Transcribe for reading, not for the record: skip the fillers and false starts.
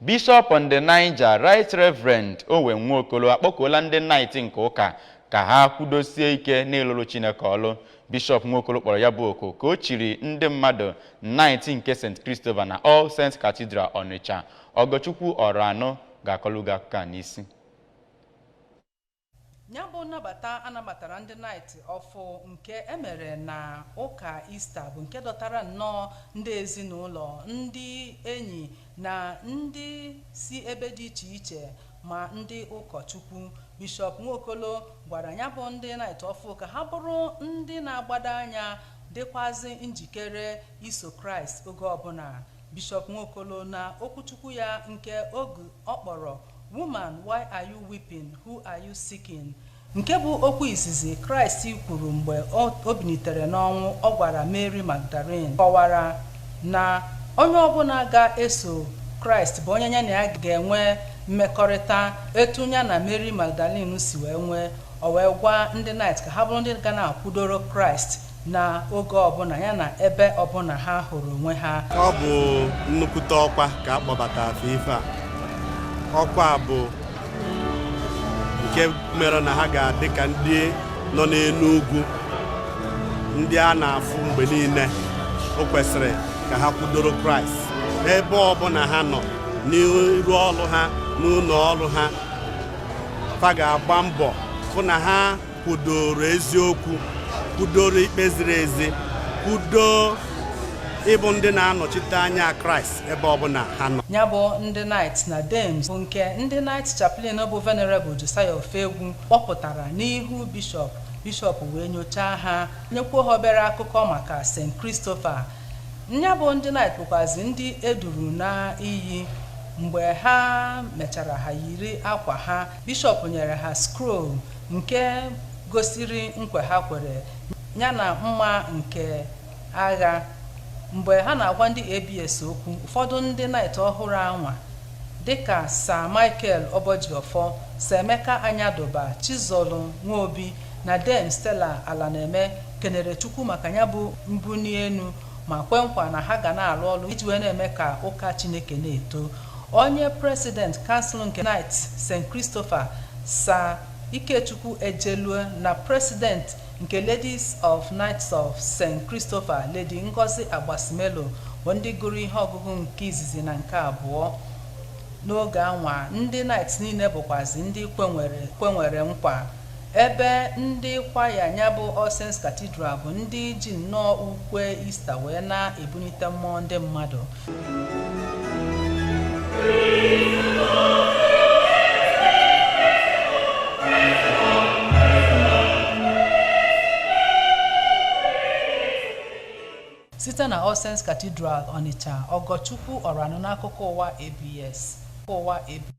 Bishop on the Niger, Right Reverend Owen Nwokolo, akpọkuola ndị Knight nke ụka ka ha kwudosie ike n'ịlụrụ Chineke ọlụ. Bishop Nwokolo kpọrọ ya bụ oku ka o chiri ndị mmadụ Knight nke St. Christopher na All Saints Cathedral, Onitsha. Ọgọchukwu Ọranụ ga-akọlụ gị akụkọ a n'isi. Ya bụ nnabata anabatara ndị Knight ọfụ nke emere na ụka Ista bụ nke dọtara nnọọ ndị ezinụlọ, ndị enyi na ndị si ebe dị iche iche, ma ndị ụkọchukwu. Bishọp Nwokolo gwara ya bụ ndị Knight ọfụ ka ha bụrụ ndị na-agbado anya, dịkwazị njikere iso Kraịst oge ọbụla. Bishọp Nwokolo na okwuchukwu ya nke oge ọ kpọrọ "Woman, why are you weeping? Who are you seeking?", nke bụ okwu izizi Kraịst kwuru mgbe o bilitere n'ọnwụ, ọ gwara Mary Magdalene, kọwara na onye ọbụla ga-eso Kraịst bụ onye ya na ya ga-enwe mmekọrịta etu ya na Mary Magdalene si wee nwee. O wee gwa ndị Knight ka ha bụrụ ndị ga na-akwụdoro Kraịst na oge ọbụla ya na ebe ọbụla ha hụrụ onwe ha. Ọ bụ nnukwute ọkwa ka a kpọbatara ife a. Ọkwa a bụ nke mere na ha ga-adị ka ndị nọ n'elu ugwu, ndị a na-afụ mgbe niile. O kwesịrị ka ha kwudoro Kraịst ebe ọbụla ha nọ, n'iru ọrụ ha, n'ụlọ ọrụ ha. Fa ga-agba mbọ fụ na ha kwudoro eziokwu, kwudoro ikpe ziri ezi, kwudo ịbụ ndị na-anọchite anya Kraịst ebe ọbụla ha nọ. Ya bụ ndị Knight na Dames bụ nke ndị Knight Chaplain bụ Venerable Josiah Ofegwu kpọpụtara n'ihu bishọp. Bishọp wee nyochaa ha, nyekwuo ha obere akụkọ maka St. Christopher. Ya bụ ndị Knight bụkwazi ndị eduru na iyi. Mgbe ha mechara, ha yiri akwa ha. Bishọp nyere ha scroll nke gosiri nkwe ha kwere, ya na mma nke agha. Mgbe ha na-agwa ndị ABS okwu, ụfọdụ ndị Knight ọhụrụ anwa dịka Sir Michael Obojiọfọ, Sir Emeka Anyaduba, Chizolu Nwobi na Dame Stella Alaneme kenere Chukwu maka ya bụ mbuli elu, ma kwe nkwa na ha ga na-arụ ọrụ iji wee na-eme ka ụka Chineke na-eto. Onye president kansụl nke Knight St. Christopher, Sir Ikechukwu Ejelue, na president nke Ladies of Knights of St. Christopher, Lady Ngozi Agbasimelo, bụ ndị gụrụ ihe ọgụgụ nke izizi na nke abụọ. N'oge anwa, ndị Knights niile bụkwazi ndị kwenwere nkwa, ebe ndị kwaya ya bụ All Saints Cathedral bụ ndị ji nnọọ ukwe Ista wee na-ebunite mmụọ ndị mmadụ. Site na All Saints Cathedral, Onitsha, Ọgọchukwu Ọranụ n'akụkọ ụwa ABS, ụwa ABS.